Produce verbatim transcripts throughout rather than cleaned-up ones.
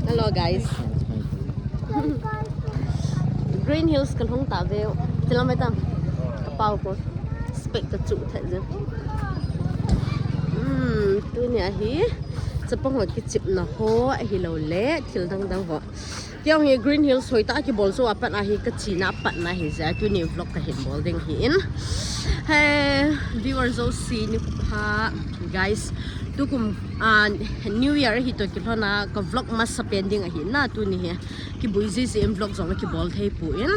Hello guys. Green Hills kalhung tave. Tilang mai tam. Kapau ko. Spec kachu thei je. Hmm, tuni ahi. Chapang ho kichepna ho ahilou le thil dang dang ho. Kei hi Green Hills hoitah kibol chu apat ahi, kachena apat na hi ja, tuni vlog kahin bol ding ahin. He, viewer jouse nikho pha, guys. Tukum, ah, New Year hi toh kilhon a ka vlog masa pen ding ahi na tuni hi. Kibui jiji in vlog jong kibol thei pon.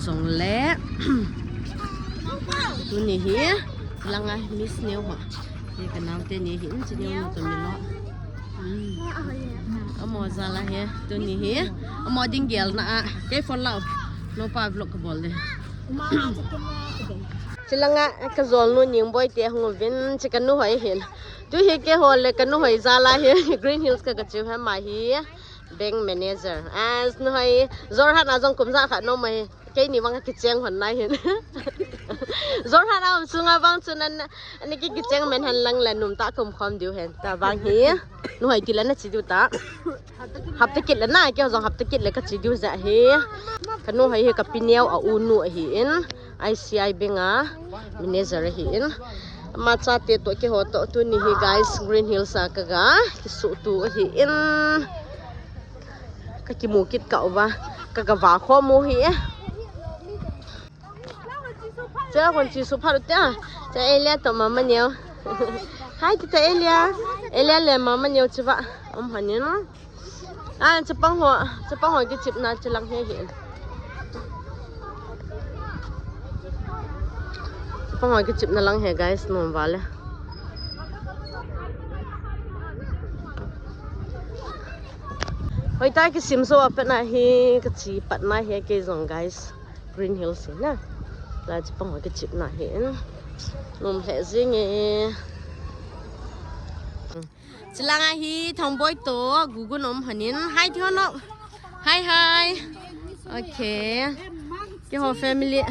Jongle. Tuni hi. Langa Miss Neo ho. Hi ka naote ni hin, chi neo nu ka mi lo. Hmm. Amo jal ahi, tuni hi. Amo ding gelna a. Kei phone lau. Nupa vlog kabol de. Chilanga ka jolnu Ningboi te hung uvin, chi kanu hoi hin. Tu hi keiho le kanu hoi jal ahi, Green Hills ka kache u hi ama hi. Bank manager. As nu hoi, Jorhat a jong kum ja khat nom ahi. Keini vang kicheng hon nai hin. Jorhat a um sunga vang chun an, ani ki kicheng men hen lang le numtah ka um khom diu hen. Tavang hi. Nu hoi tile nache diu ta. Hapta kit le na, keiho jong hapta kit le kache diu ja hi. Kanu hoi hi ka pi neo a unu ahin. I C I Bank a manager ahin. Ama chate toh keiho toh tuni hi guys, Green Hills a kaga kisuhto ahin. Ka kimu kit kah uva. Ka, ka va khom u hi e. Cha kon chi su phat u tia. Cha Elia toh mama neo. Hi tita Elia. Elia le mama neo chiva. Um hanin. Ah, chapang ho, chapang ho kichepna chilang hi hi. Chapang ho kichepna lang hi guys, nom vale. Hoitah kisim jo apat na hi, kache pat na hi kei jong guys. Green Hills hi na. La chapang ho kichepna hi. Nom lheh jing e. Chilanga hi Thongboi toh Gugun um hanin. Hi, Thonop. Hi, hi. Okay. Keiho family.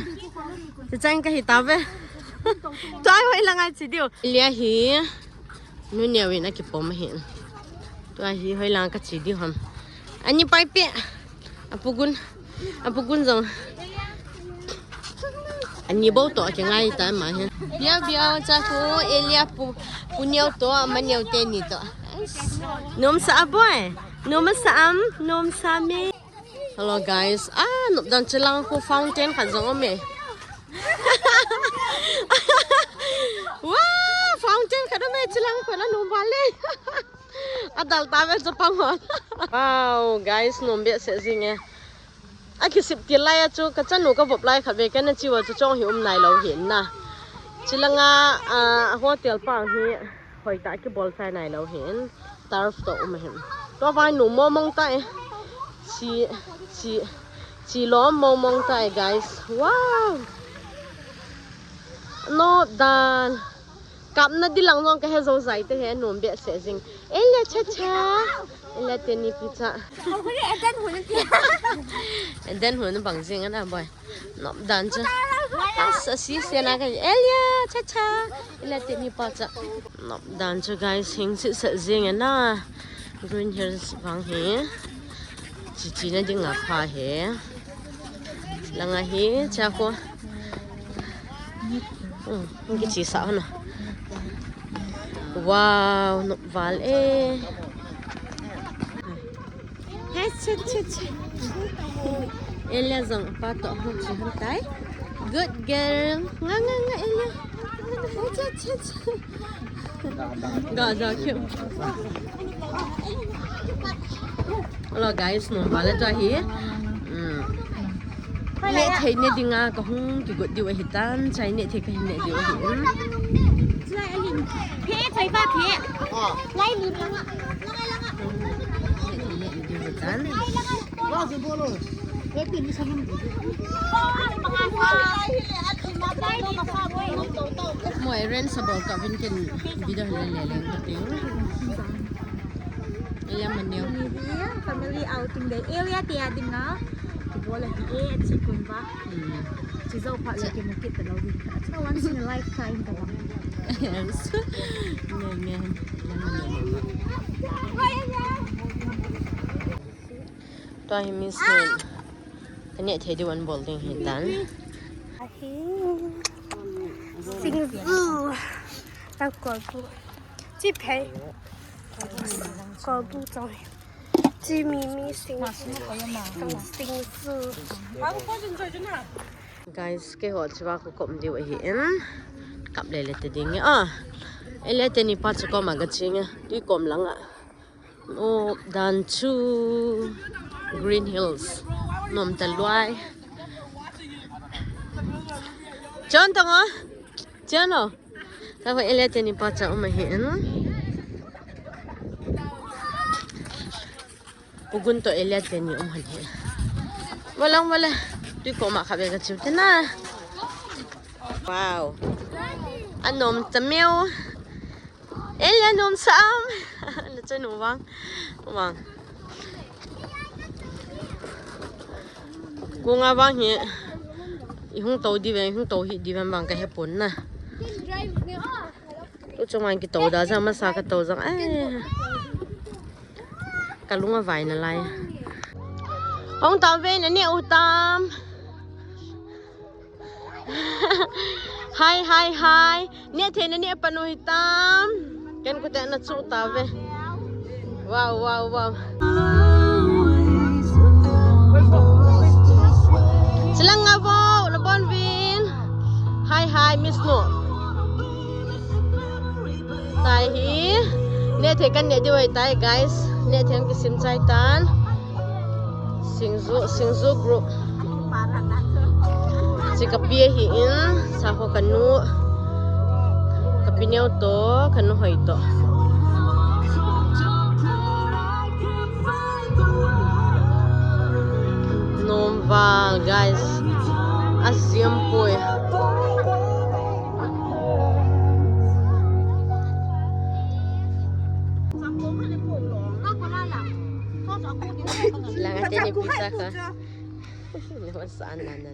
Chichang kahi tave. Tua hi hoilanga che diu. Elia hi. Nu neo in akipom ahin. Tua hi hoilanga kache diu ham. Ani pai pe. Apugun. Apugun jong. Ani bou toh kingai ta ma hi. Biau biau cha ko Elia pu, pu neo toh, ama neo teni toh. Nom sa a boi. Nom sa am, nom sa me. Hello guys. Ah, nop dan chilang ko fountain khat jong um e. Wow, fountain khat um e chilang ko na nom vale. Adal tave chapang ho. Wow, guys, nom behseh jing e. Akisip til lai a chu kachanu kavop lai khat ve kana che uva chu chong hi um nai lou hin na. Chilanga, ah, hotel pang hi hoitah kibol chai nai lou hin. Turf toh um ahin. Tua vai nom mong mong ta e. Chi, chi, chi lom mong mong ta e, guys. Wow. Nop dan. Kapna di lang jong kahe jou jai te he, nom behseh jing. Elia cha cha. Elia teni pi cha. Eden hun bang jing ana boi. Nop dan cha. Asa si se na ka Elia cha cha. Elia teni pa cha. Nop dan cha guys, hing si sa jing ana. Green Hills vang hi. Chi chi na ding a pha hi. Langa hi cha ko. Hmm, kichi sa hona. Wow, nop val e. He, che, che, che. Elia jong pa toh hung chi hung tai. Good girl. Nga, nga, nga, Elia. He, che, che, che. Ga, ga, cute. Hello guys, nom vale tua hi. Hmm. Neh thei neh dinga kahung kigot diu ahitan, chai neh thei kahin neh diu ahi. Lai alim. Phe, chai ba phe. Lai lim langa. Neh thei neh diu ahitan. Moi ren sabol ka vin ken video le le le ting. Elia maneo. Ni hi family outing day. Elia te a dinga. Bola hi e chi kun ba. Hmm. Chi jo pha le ki mu kit ta lo di. Once in a lifetime ka ba. Yes. Nge, nge. Elia maneo mama. Tua hi Miss Nun. Ka neh thei diu an bol ding hi tan. Ahi. Singju. Tau kolbu. Chi phei. Kolbu chong. Chi mimi singju. Singju. Guys, keiho chiva ka kom diu ahi in. Kap le le te ding e. Ah. Ele teni pa chu kom a ka ching e. Tui kom lang a. Oh, dan chu Green Hills. Nom ta luai. Chon tong o. Chon o. Ta ho ele teni pa cha um ahi in. Pugun to ele teni um ahi. Walang wala. Tui kom a kap e ka chiu te na. Wow. Anom ta meu. Ele nom sam. Na chanu vang. Vang. Kunga vang hi. I hung to di ve, hung to hi di ve vang ka he pon na. Tu chunga ki to da jang masa ka to jang. Ai. Ka lunga vai na lai. Hung to ve na ne u tam. Hai, hai, hai. Neh thei na neh pan u hitam. Ken kute na chu ta ve. Wow, wow, wow. Chilang nga vo, na bon vin. Hai, hai, Miss Nu. Tai hi. Neh thei kan neh diu ahi tai, guys. Neh thei kan kisim chai tan. Singju, Singju group. Chi ka pi ahi in, sa ho ka nu. Ka pi neo to, ka nu hoi to. Nom val, guys. A siam poi. Langa teni pizza ka. Naman saan na na.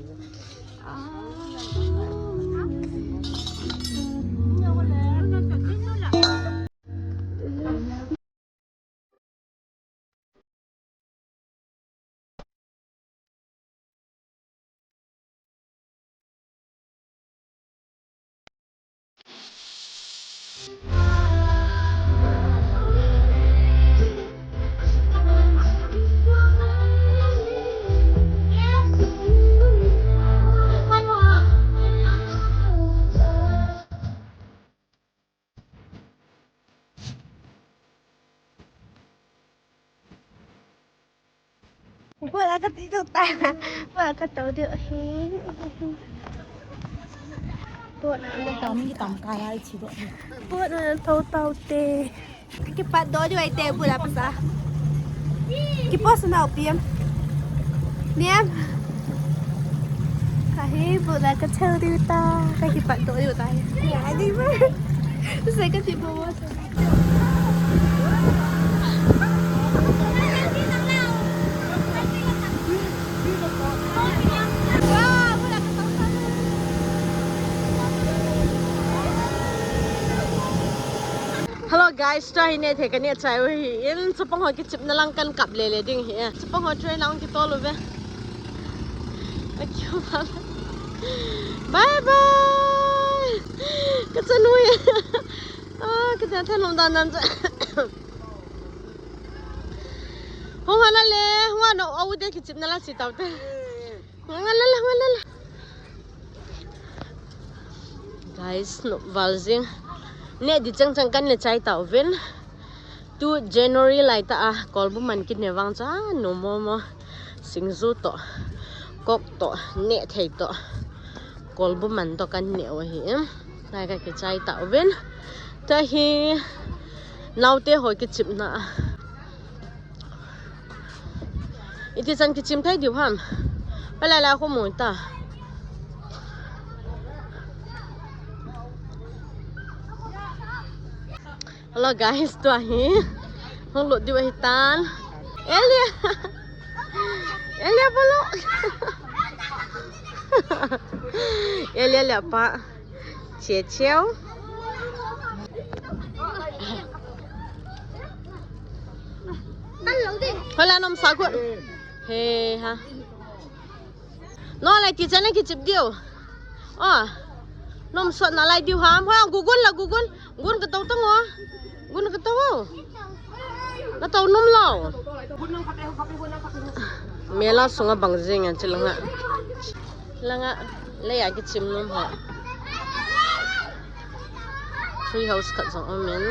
Bot a ka ti tu ta. Bot a ka to diu hi. Bot a ka to mi tam ka lai chi bot. Bot a to to te. Kipat do diu ai te bot a pasa. Kipat sa na opiam. Niam. Ka hi bot a ka chel diu ta. Ka kipat do diu ta. Ya, di ba? Sa ka ti bot. Hello guys, tua hi neh thei ka neh chai u hi in, chapang ho kichepna lang kan kap le le ding hi. Chapang ho train a hung kitol uve. Bye bye. Ka chanu hi. Ah, ka ta thanom dan dan cha. Hung hana le, hung hana, au de kichepna la si tau te. Hung hana le, hung hana le. Guys, nom val jing. Neh di chang chang kan neh chai tauvin. Tu January lai ta a, kolbu man kineh vang cha, nom mo mo. Singju to, Coke to, neh thei to. Kolbu man to kan neh u ahi. Lai ka kichai tauvin. Tua hi, naote ho kichepna. Iti chan kichep thei diu ham. Palai la khu mu ta. Hello guys, tua hi. Hung lut diu ahi tan. Elia. Elia bolo. Elia le apa. Che cheo. Hola nom sa got. He ha. No lai ti chana kichip diu. Oh. Nom sot na lai diu ham. Ha, gugun la gugun. Gun ka tau tang o. Gun ka tau o. Na tau nom lo. Mela sunga bang jing an chi langa. Langa. Lei a kichim nom ha. Tree house khat jong um in.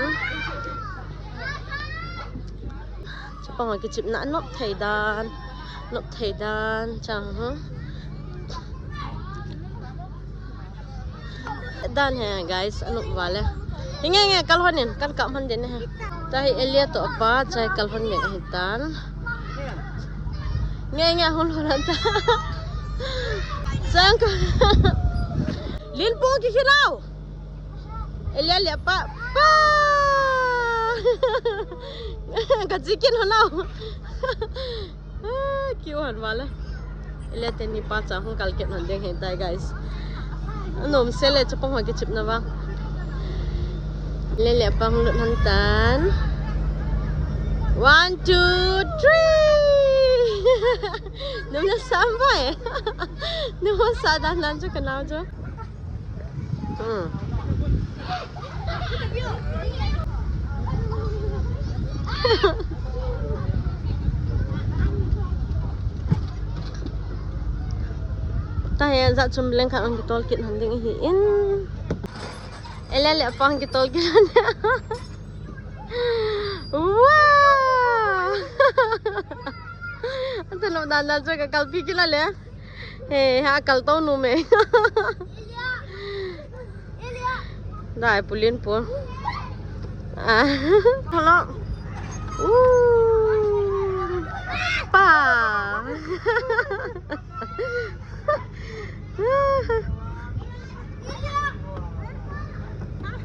Chapang a kichipna nop thei dan, nop thei dan chang hu. Dan he guys, anop vale. Hinge nge kal honin, kan kap man den he. Tahi Elia to apa, chai kal hon nge ahi tan. Nge nge hon hon ta. Chang ko. Lin po ki khirau. Elia le pa. Pa. Ka chicken ho nau. Ah, kiu han wala. Elia teni pa cha hung kal ket han ding hen tai, guys. Anom se le chapang ho kichipna vang. Elia le pa hung lut han tan. One, two, three. Num na sam bai. Num sa dan nan chu ka nau chu. Hmm. Tahi ja chum leng khat hung kitol kit han ding ahi in. Elia le pa hung kitol kit han. Wow! Anta lo dan dan chu ka kalpi kila le. He, ha kal to nu me. Dai pulin pu. Ah. Hello. Uh. Pa.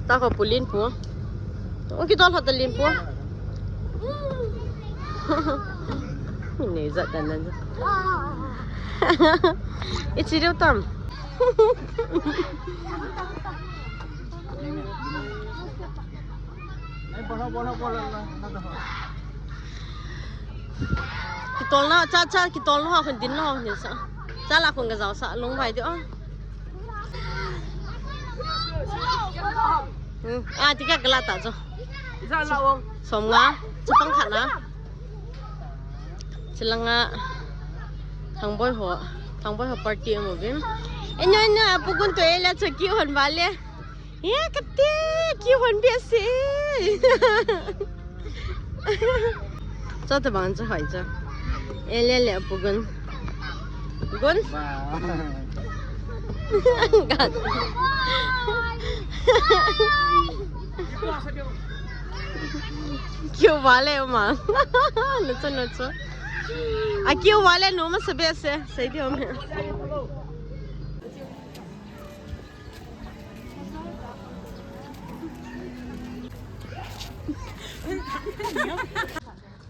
Ta ko pulin pu. Ong kitol hot lin pu. Nei jat dan dan. Ichi riu tam. Kitol na, cha, cha, kitol na, hon din na, hon din sa. Cha la hon ka jao sa, long vai di, oh. Hmm. Ah, ti ka kala ta jo. Som nga, chapang khat na. Chilanga, Thangboi ho, Thangboi ho party mo bin. Enya, enya, pugun to ela chaki hon vale. Ye, kati, ki hon bi ase. Cho ta bang cho hai cho. Ele le pugun. Gun? Gan. Kiu vale ma. Nucho, nucho. A kiu vale no ma sabe se. Sei di om.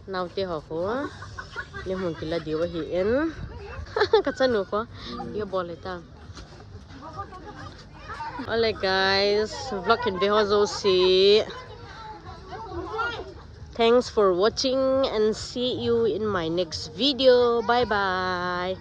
Naote ho khu. Ni hung kila diu ahi in. Ka chanu ko. Ye bol le ta. Ole guys, vlog hin ve ho jouse. Thanks for watching and see you in my next video. Bye bye.